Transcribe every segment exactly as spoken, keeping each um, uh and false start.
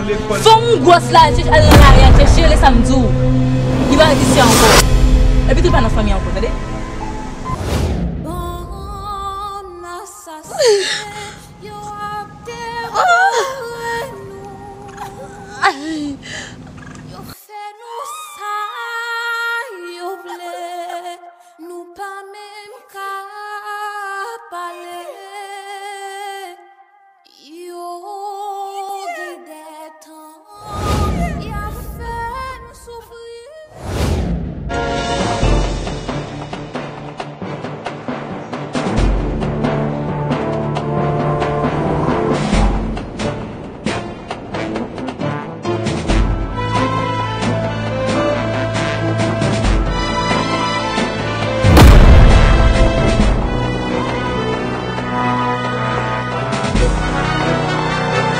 Fè yon gwòs la, al nan lari a chèche l, e sa m di w. Li pa ret isi ankò. Epi tou, li pa nan fanmi ankò, tande? Bann asasen, yo ap devore nou. Yo fè nou sa yo vle, nou pa menm ka pale. Yo gen de tan, y ap fè n soufri.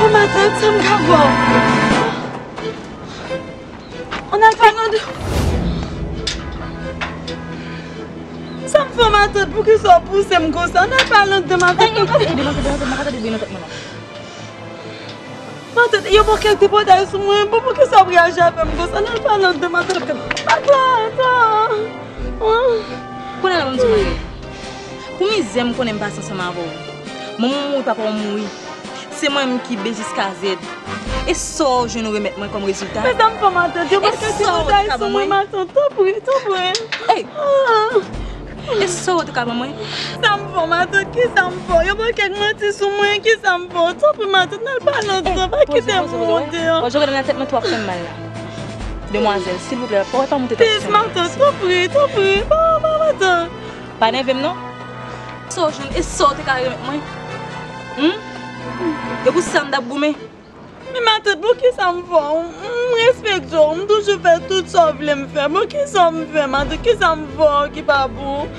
O matant, sa m ka fè w? Ann al pale anndan. Sa m fè w, matant? Poukisa w pouse m konsa? Ann al pale anndan, matant. Ey, ey, ey, ey, devan, devan, devan, pa tande byen nan tèt mwen non. Matant, yo bò kèk tripotay sou mwen. Bon, poukisa w reyaji avè m konsa? Ann al pale anndan, matant. Atann, atann. Kounye a la, ban m di w bagay. Pou mizè m konnen m pase ansanm avè w. Manman w mouri, papa w mouri. Se mwen menm ki B jiska Z. E sa w jwenn ou remèt mwen kòm rezilta? Men sa m fè w, matant? Yo bò kèk tripotay sou mwen, matant. Tanpri, tanpri. Ey! E sa w te ka ban mwen? Sa m fè w, matant? Kisa m fè w? Yo bò kèk manti sou mwen. Kisa m fè w? Tanpri, matant, ann al pale anndan. Pa kite m monte an. Bon, jodi nan tèt mwen tou ap fè m mal la. Demwazèl, silvouplè, pa, pa monte tèt. Plis, matant, tanpri, tanpri. Pa, pa, matant. Pa nève m non. Sa w jwenn, e sa w te ka remèt mwen? Hum? E pou sa m t ap goumen. Men matant, poukisa m fè w? M respekte w, m toujou fè tout sa w vle m fè. Poukisa m fè, matant? Kisa m fè w ki pa bon?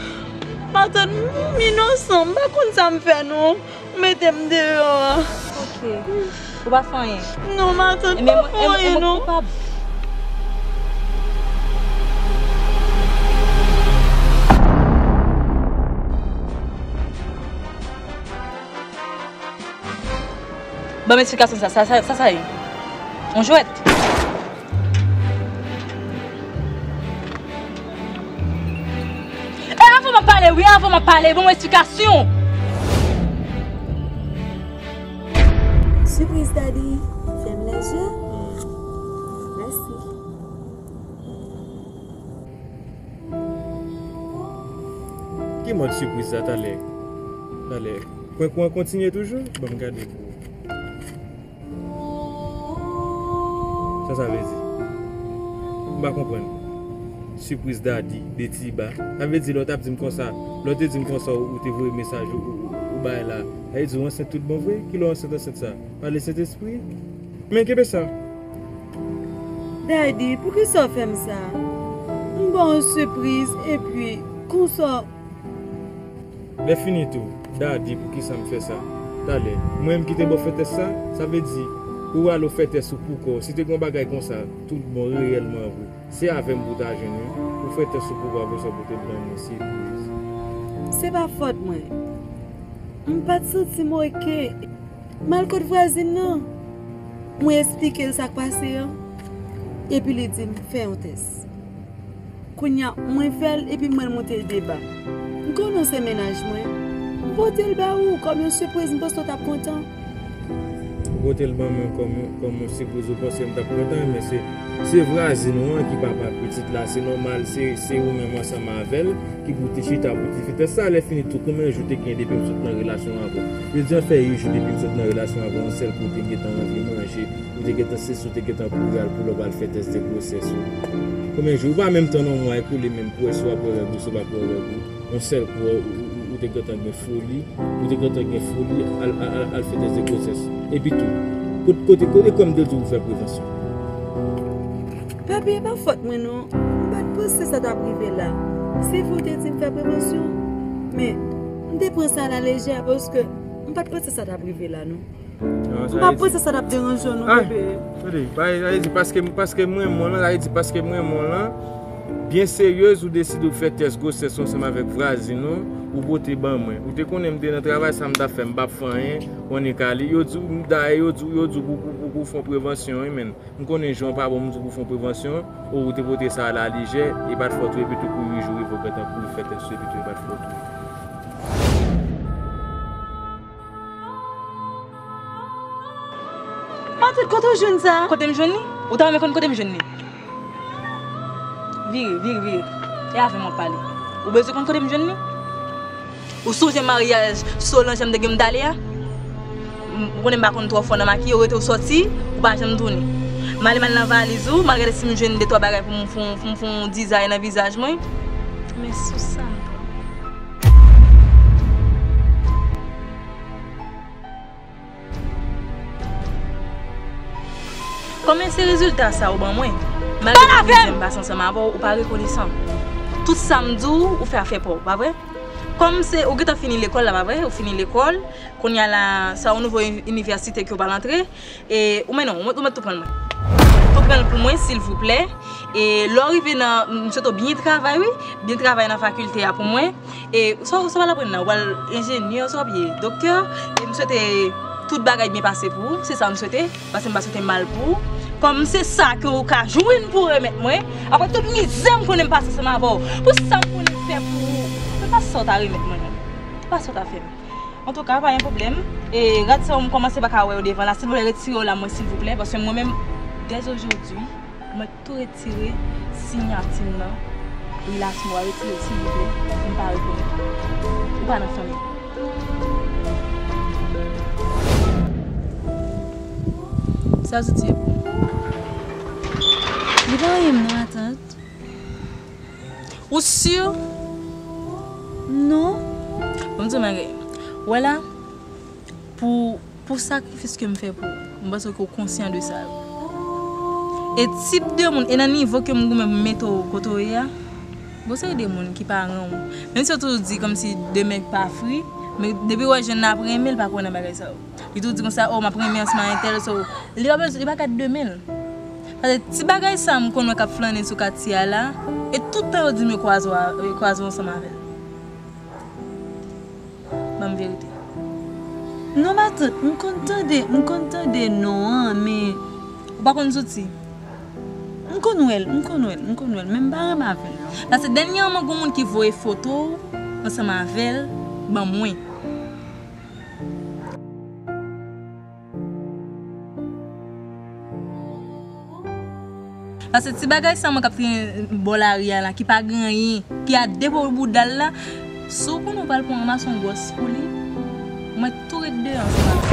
Matant, m inosan, m pa konn sa m fè non. Ou mete m deyò a. Ok. Ou pa fè anyen. Non, matant, pa fè anyen non. Koupab. Ban m eksplikasyon sa, sa, sa, sa, sa ye? On jwèt? E avan m ap pale, wi, avan m ap pale, ban m eksplikasyon. Sipriz Daddy, fèm lèje. Mèsi. Ki mòd sipriz sa talè? Talè. Kwen kwen kontinye toujou? Ban m gade pou ou. Sa sa vle di? M pa konprann. Sipriz Daddy, Betiba. Sa vle di lè w t ap di m konsa, lè w te di m konsa ou, ou te voye mesaj ou, ou, ou bay la. Sa vle di w ansent tout bon vre? Kilè w ansent ansent sa? Pale Sentespri? Men kenbe sa. Daddy, poukisa w fè m sa? M ba w yon sipriz epi konsa. Lè fini tou, Daddy, poukisa m fè sa? Talè, mwen menm ki te ba w fè tès sa, sa vle di, pou w al ou fè tès ou pou kò w, si te gen yon bagay konsa, tout bon, reyèlman vre, se avè m pou w ta jwenn wi, ou fè tès ou pou kò w, apre sa pou w te ban mwen sipriz. Se pa fòt mwen. M pa t santi m oke. M al kot vwazin nan. Mwen esplike l sa k pase an. Epi li di m fè yon tès. Kounye a, mwen fè l epi m wè l monte l deba. M konnen w se mennaj mwen. M pote l ba ou kòm yon sipriz, m panse w t ap kontan. Ou pote l ban mwen kòm, kòm yon sipriz, ou panse m t ap kontan, men se, se vwazin ou an ki papa pitit la, se nòmal, se, se ou menm ansanm avè l ki pou te chita pou te fè tès sa, lè fini tou, konbyen jou te gen depi m sot nan relasyon avè w? Yo di an fè uit jou depi m sot nan relasyon avè w, yon sèl kou ou te gentan anvi manje, ou te gentan sesi, ou te gentan kouri al pou lòp al fè tès de gwosès ou. Konbyen jou? Ou pa menm tann yon mwa ekoule menm pou wè si w ap wè règ ou, si w p ap wè règ ou. Yon sèl kou ou, ou, ou, ou te gentan gen foli, ou te gentan gen foli al, al, al, al fè tès de gwosès. Epi tou, kot-, kote, kote kò m te di w pou fè prevansyon? Papi, e pa fòt mwen non. M pa t panse sa t ap rive la. Se vre w te di m fè prevansyon, men m te pran sa alalejè paske m pa t panse sa t ap rive la non. M pa t panse sa t ap deranje w non, bebe. Tande, sa vle di paske, paske m renmen w lan, sa vle di paske m renmen w lan, byen seryez ou deside w fè tès gwosès ou ansanm avèk vwazin ou, Ou pote ban mwen. Ou te konnen m te nan travay sa m t ap fè, m p ap fè anyen, konnen kale. Yo di w, dayè, yo di w, yo di w pou, pou, pou, pou fè yon prevansyon, wi, men. M konnen jan w pa bon, m di w pou fè yon prevansyon, o, ou te pote sa a la lejè, e pa t fòt ou, epi tou kouri jou revoke tankou l fè tèt sou, epi tou e pa t fòt ou. Matant, kote w jwenn sa? Kote m jwenn li? Ou ta renmen konn kote m jwenn li? Vire, vire, vire. E avè m w ap pale. Ou bezwen konn kote m jwenn li? Ou sonje maryaj Solange m te gen m t ale a? M, ou konnen m pa konn twò fò nan makiye, ou rete w sòti, ou pa janm tounen. M ale m al nan valiz ou, m al gade si m jwenn de twa bagay pou m, pou m, pou m, pou m dizay nan vizaj mwen. Men sou sa m pran. Kòm se rezilta sa ou ban mwen, malgre tout mizè m pase ansanm avè w, ou pa rekonesan. Tout sa m di w, ou fè afè pa w, pa vre? Kòm se, ou gentan fini lekòl la, pa vre? Ou fini lekòl, kounye a la, sa yon nouvo inivèsite ke w pral antre, e ou mennen w, ou mèt tou pran l mwen. Tou pran l pou mwen, silvouplè. E lè w rive nan, m swete w byen travay, wi, byen travay nan fakilte a pou mwen. E sa, sa w pral aprann la, ou pral enjenyè, sa w ap ye, doktè. E m swete tout bagay byen pase pou ou, se sa m swete, paske m pa swete mal pou ou. Kòm se sa ke w ka jwenn pou remèt mwen, apre tout mizè m konnen m pase ansanm avè w, pou sa m konnen m fè pou ou, se pa sa w ta remèt mwen, non. Se pa sa w ta fè m. Antouka, pa gen pwoblèm. E rad sa yo m kòmanse pa ka wè yo devan la. Silvouplè, retire yo la mwen, silvouplè, paske mwen menm, dè ojodwi, mwen tou retire siyati m nan relasyon, w a retire l, silvouplè. M pa rekonèt ou. Ou pa nan fanmi m. Sa soti pou. Li pa anyen m non, matant. Ou si? Non. Bon, m di w bagay. Wè la, pou, pou sakrifis ke m fè pou ou, m panse ke w konsyan de sa yo. E tip de moun, e nan nivo ke m goumen pou m mete w kote w ye a, gon seri de moun ki pa renmen w. Menm si yo toujou di kòmsi demen pa fri, men depi w wè jèn nan ap renmen, l pa kwè nan bagay sa yo. Li toujou di konsa, "O, m ap renmen ansanm ak entèl, so," li pa bezwen, li pa ka demen l. Paske ti bagay sa m konn wè k ap flannen sou katye a la, e tout tan yo di m yo kwaze w a, yo kwaze w ansanm avè l. Ban m verite. Non, matant, m konn tande, m konn tande non an, men. Ou pa konn Zouti? M konn wè l, m konn wè l, m konn wè l, men m pa renmen avè l non. Paske dènyèman, gon moun ki voye foto w ansanm avè l ban mwen. Paske ti bagay sa mwen k ap trenn bò lari a la, ki pa gen anyen, ki a de po bouda l la, si w konnen w pral pran ranmase yon gwòs pou li, mwen tou ret deyò ansanm avè l.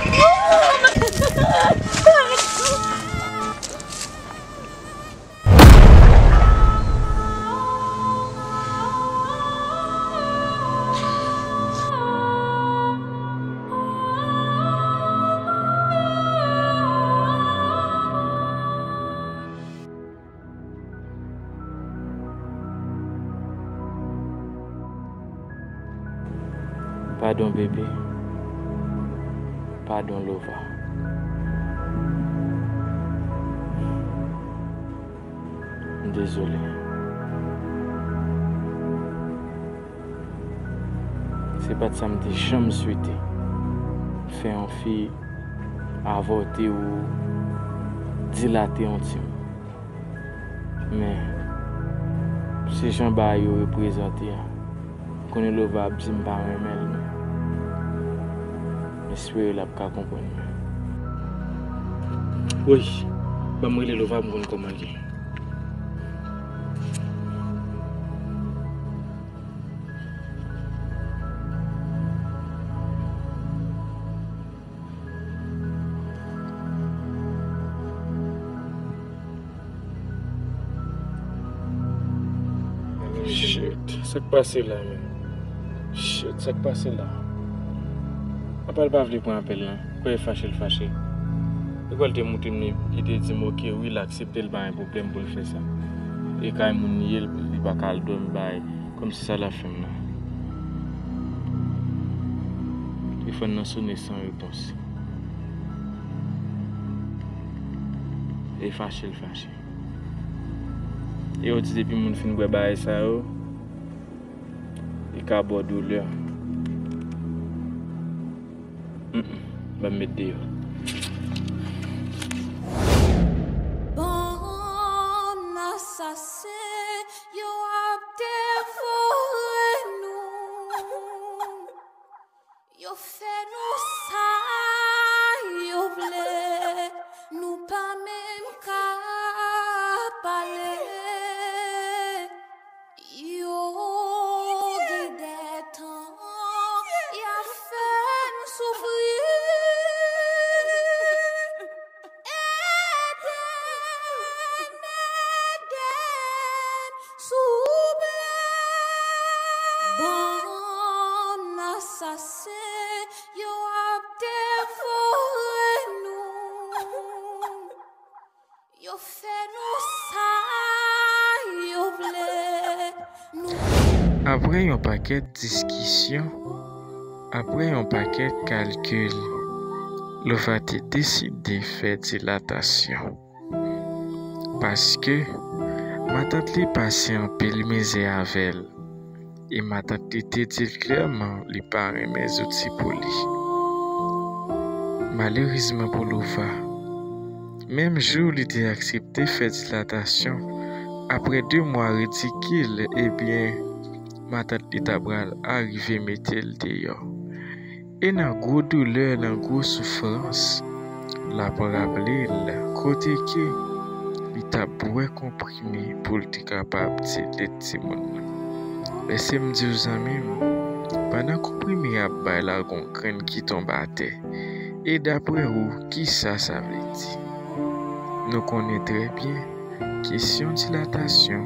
Padon, bebe. Padon, Lova. M dezole. Se pa t sa m te janm swete. Fè yon fi avòte ou dilate yon timoun. Men, se jan bagay yo reprezante a. M konnen Lova ap di m pa renmen l, men m espere l ap ka konprann mwen. Woy, ban m rele Lova pou m konn kòman l ye. Shit, sa k pase la menm? Shit, sa k pase la? Apa l pa vle pran apèl lan? Kwè fache l fache. Ekwè l te moute m li, li te di m, "Ok, wi, l aksepte, l pa gen pwoblèm pou l fè sa." E kay moun li ye, li pa ka al dòmi bay. Kòmsi sa l ap fè m nan. Telefòn nan sonnen san repons. E fache l fache. E yo di depi moun fin bwè bagay sa yo, li ka ba w doulè. Mm, mm. Ban m met deyò. Bann asasen, yo ap devore nou. Yo fè nou sa yo vle, nou pa menm ka pale. Yo gen de tan, y ap fè n soufri. Ede n, ede n, souple. Bann asasen, yo ap devore nou. Yo fè nou sa yo vle. Nou Apre yon pakèt diskisyon, apre yon pakèt kalkil, Lova te deside fè dilatasyon. Paske matant li pase anpil mizè avè l. E matant li te di l klèman li pa renmen zouti pou li. Malerezman pou Lova, menm jou li te aksepte fè dilatasyon, apre de mwa ridikil, ebyen, matant li ta pral arive mete l deyò. E nan gwo doulè, nan gwo soufrans, l ap raple l kote ke li t ap bwè konprime pou l te kapab di lèt timoun nan. Lèse m di w, zanmi m, pandan konprime ap bay la, gon grenn ki tonbe atè. E dapre ou, kisa sa vle di? Nou konnen trè byen, kesyon dilatasyon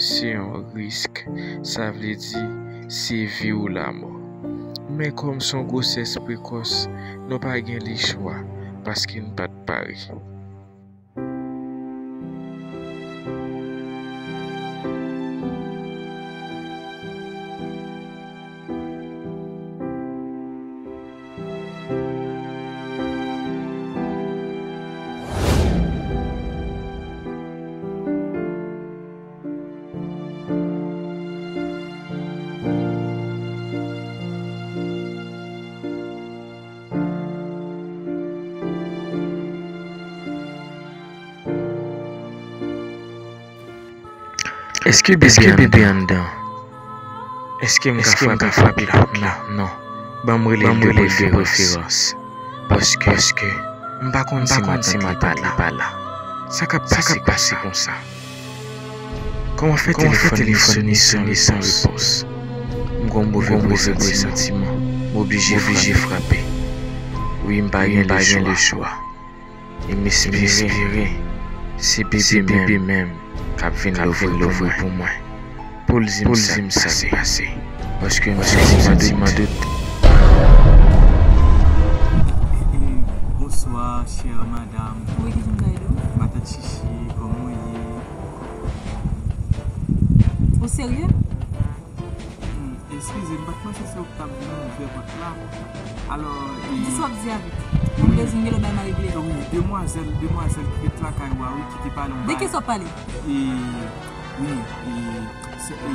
se yon risk, sa vle di se vi ou lamò. Men kòm se yon gwosès prekòs, nou pa gen lechwa paske n pa t pare. Èske bebe anndan? Èske m ka frape pòt la? Non. Ban m rele l de preferans. Paske, paske m pa konn si matant li pa la. Sa k ap pase konsa? Kòman fè telefòn li sone san repons? M gon move presantiman. M oblije frape. Wi, m pa gen lechwa. E m espere se bebe menm k ap vin louvri pou mwen. Pou l di m sa k pase. Paske m santiman dout. Bonswa, chère madame. Wi, kijan m ka ede w? Matant Chichi, kòman w ye? Ou serye? Hmm, eskize, m pa t panse se ou k t ap vin ouvè pòt la. Alò, e, di sa w ap di a vit. M bezwen gen lòt bagay m a regle. Wi, demwazèl, demwazèl ki ret lakay ou a, wi, ki te pale yon bagay. De kisa w ap pale? E, wi, e, se, e,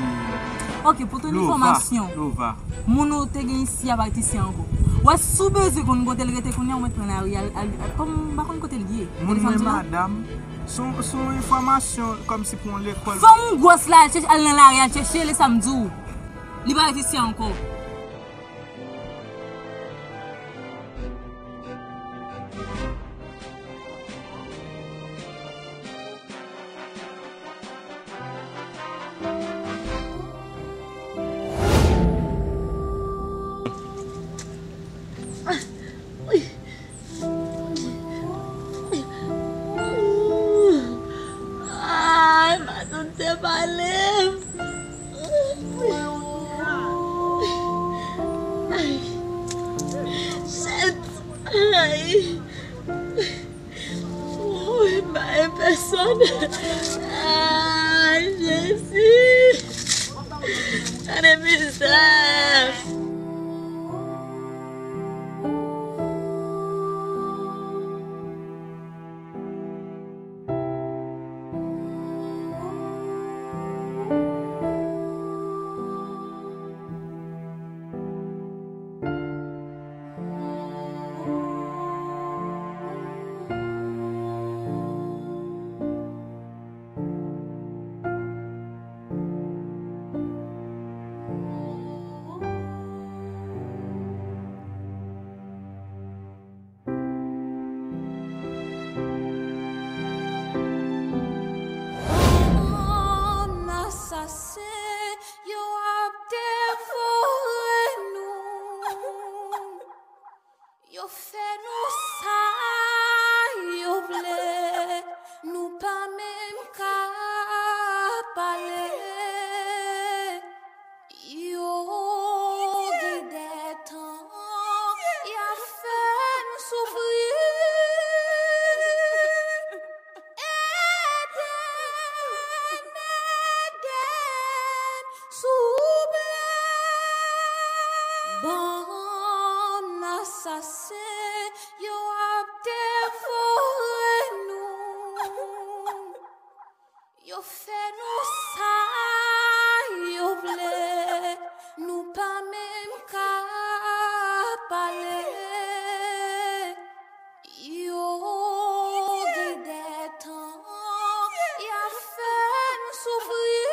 Ok, pou tout enfòmasyon, Lova, moun ou te gen isi a pa ret isi a ankò. Wè, si w bezwen konn kote l rete kounye a, ou mèt pran lari al, al, al, kòm m pa konn kote l ye. Moun mwen, madanm, se yon, se yon enfòmasyon kòmsi pou yon lekòl. Fanm ou gwòs la, al chèche, al nan lari, al chèche, lè sa m di w. Li pa ret isi a ankò. Ay, matant te pale m. Ay. Shit. Ay. Woy, m pa gen pèsòn. Ay, Jezi. Gade mizè. Yo ap devore nou. Yo fè nou sa yo vle. Nou pa menm ka pale. Yo gen de tan y ap fè n soufri.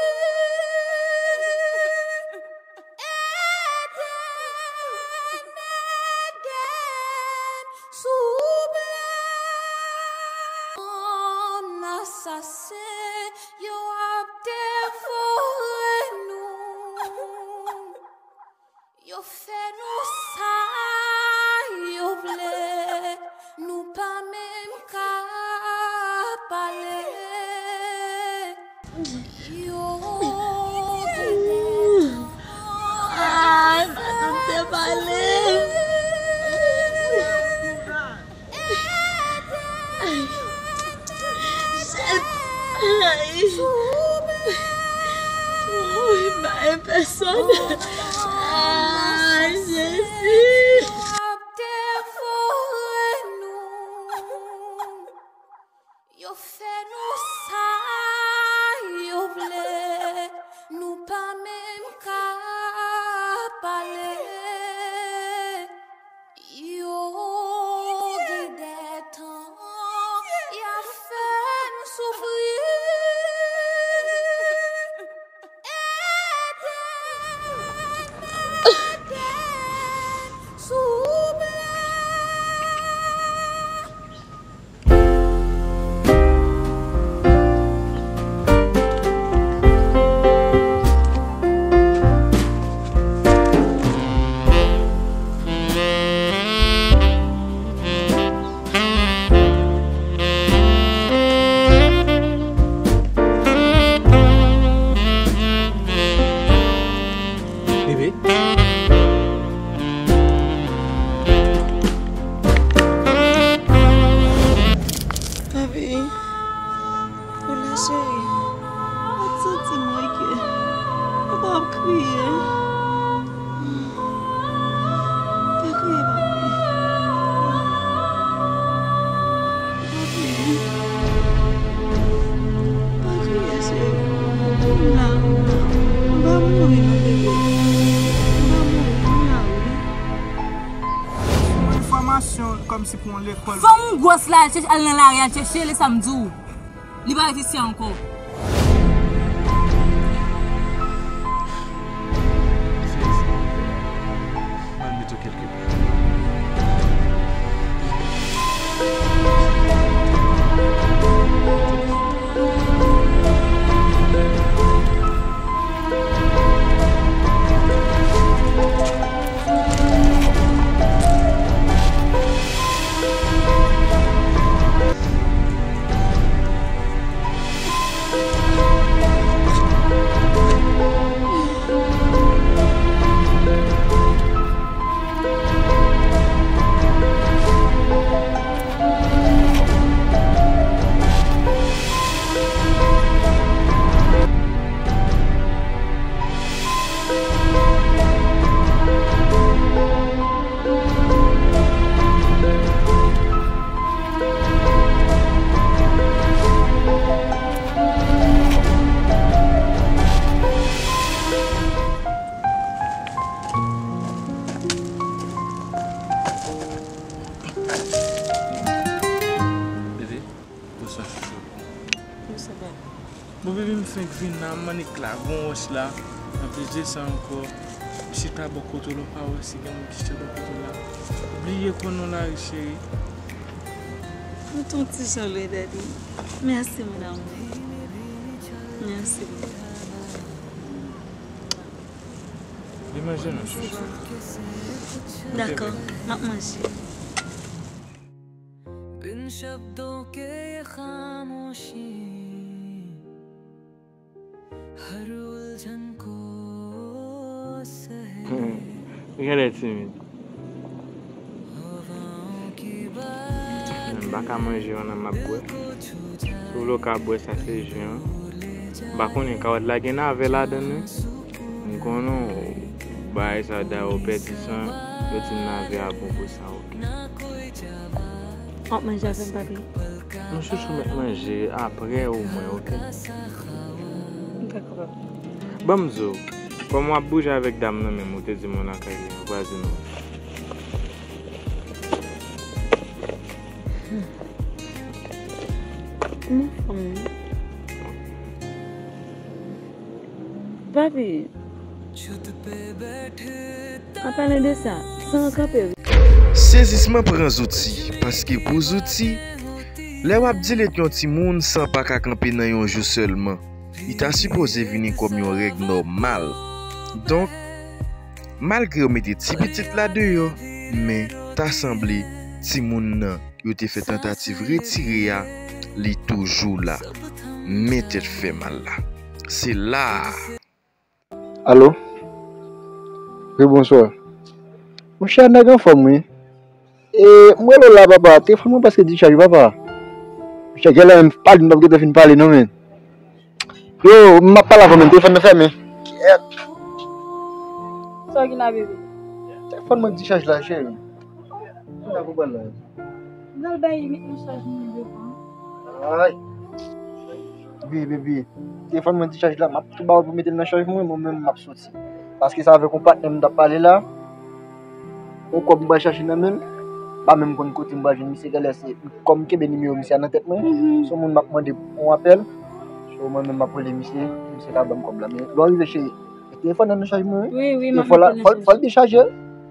Eden, Eden, souple. Bann asasen yo ap devore nou. Yo fè nou sa yo vle, nou pa menm ka pale. Yo gen de tan. Ah, sa te pale. Shit. Ay. Woy, bay pèsonn. Ah, Jezi. Yo fè nou sa yo vle, nou pa menm ka pale. Yo gen de tan y ap fè n soufri. Eden, Eden, souple. Bebe. Papi, koulè cheri, ou t santi mwen ke ou pa ap kriye. Pa kriye, papi. Papi. Pa kriye, cheri. M la, m la. M pa mouri non, bebe. M pa mouri, m la, wi. Yon enfòmasyon kòmsi pou yon lekòl. Fanm gwòs la, al chèche, al nan lari, al chèche, lè sa m di w. Li pa ret isi a ankò. Fè efò. Ban m mete w kèlke pa. Bebe, bonswa. Bonswa, papa. Bon, bebe, m fenk vin la, m annik la, gon wòch la. Anplis de sa ankò, m chita bò kote w la, w pa wè si gen moun ki chita bò kote w la. Bliye kò non lari, cheri. Mwen t on ti jan lwen, daddy. Mèsi, mon amour. Mèsi. Vin manje non, chouchou. Dakò, m ap manje. बिन शब्दों के ये खामोशी, हर उलझन को सह ले। Genlè timid. Menm m pa ka manje pandan m ap bwè. Si w vle w ka bwè, sa se ji an. M pa konnen, kawòt la gen navè ladann wi. M konnen w, bagay sa dayè w pèdi san, yo di navè a bon pou sa, oke. W ap manje avè m, papi? Non, chouchou, mèt manje apre ou mwen, oke? Dakò, papi. Ban m di w, kòm w ap bouje avèk dam nan menm, ou te di m w lakay li, vwazin ou. Mon fanm. Papi, an palan de sa, san an kanpe wi. Sezisman pran Zouti, paske pou Zouti, lè w ap dilete yon timoun, san pa ka kanpe nan yon jou sèlman. Li ta sipoze vini kòm yon règ nòmal. Donk, malgre yo mete ti pitit la deyò, men ta sanble timoun nan yo te fè tantativ retire a, li toujou la. Men tèt fè mal la. Se la a. Alo? Wi, bonswa. Monchè, nèg anfòm, wi. E, m rele w la, papa. Telefòn mwen prèske dichaj, papa. Monchè, genlè menm pale, m p ap gentan fin pale, non, men. Yo, m ap pale avè w, men telefòn nan fèmen. Kèt. Sa w gen la, bebe? Telefòn mwen dichaj la, cheri. Kòman pou pral la? M pral bay li met nan chaj mwen devan. Ay. Wi, baby. Telefòn mwen dichaj la, m ap tou ba w pou mete l nan chaj mwen, mwen menm m ap soti. Paske se avèk yon patnè m t ap pale la. Yon kòb m pral chache nan men l. M pa menm konn kote m pral jwenn misye, genlè se kòm m kenbe nimewo misye a nan tèt mwen. Mhm. Se yon moun m ap mande yon apèl. So mwen menm m ap rele misye, misye ka ban m kòb la. Men lè w rive, cheri, telefòn nan nan chaj mwen, wi. Wi, wi, m ap mete l nan chaj. Fò l dechaje.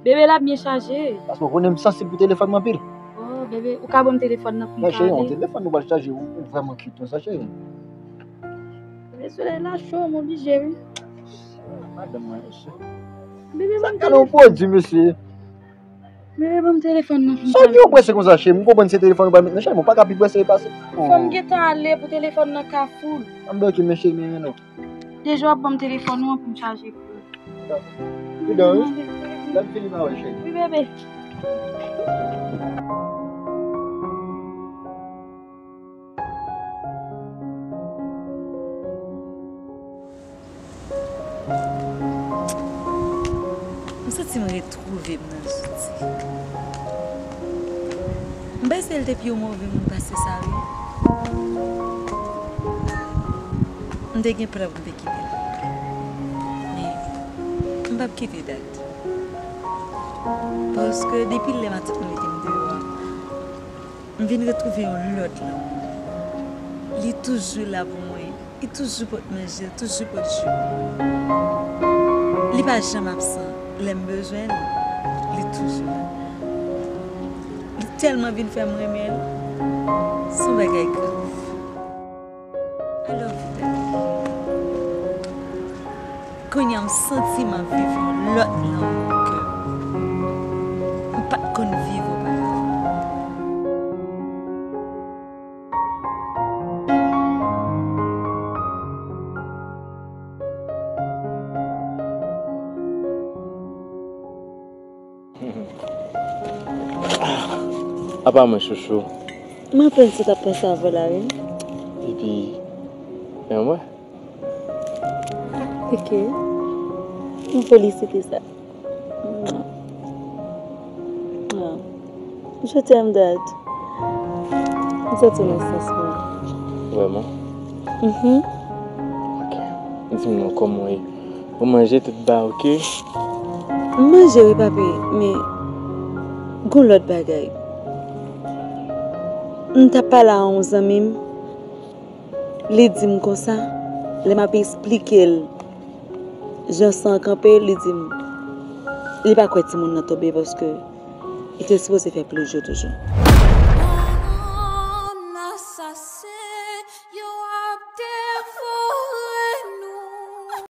Bebe, l ap byen chaje. Paske w konnen m sansib pou telefòn mwen anpil. Oh, bebe, ou ka ban m telefòn nan pou m pale? Non, cheri, yon telefòn nou pral chaje, ou, ou vrèman cute konsa, cheri. Bebe, solèy la cho, m oblije, wi. Madanm mwen, mesye. Bebe, ban m telefòn. Sa gade yon pwodui, mesye. Bebe, ban m telefòn nan pou m pale. Sa w gen w prese konsa, cheri? M konprann se telefòn ou pral met nan chaj, men w pa ka pi prese pase. Fò m gentan ale pou telefòn nan ka full. Anben, oke, men cheri, men, men non. Deja w ap ban m telefòn ou an pou m chaje pou ou. Pridan, wi. Lè m fini, m a wè, cheri. Wi, bebe. M santi m retwouve m nan Zouti. M panse l te pi yon move moun pase sa, wi. M te gen plan pou m te kite l. Men, m p ap kite Dat. Paske depi lè matant mwen mete m deyò a, m vin retwouve yon lòt lanmou. Li toujou la pou mwen. Li toujou pot manje, li toujou pot ji pou mwen. Li pa janm absan. Lè m bezwen l, li toujou la. Li tèlman vin fè m renmen l. Se yon bagay grav. I love you, Daddy. Kounye a m santi m ap viv yon lòt lanmou ke m pa t konn viv oparavan. Apa mwen, chouchou. M apèn sot ap panse avè w la, wi. Epi, men mwen. Ok. M felisite sa. Mwa. Mwa. Je t'aime, Dad. M santi w nan sans mwen. Vrèman? Mhm. Ok. Di m non, kòman w ye? Ou manje tout ba, ok? M manje wi, papi, men gon lòt bagay. M t ap pale a yon zanmi m, li di m konsa, lè m ap esplike l jan san an kanpe, li di m li pa kwè timoun nan tonbe paske li te sipoze fè plis jou toujou.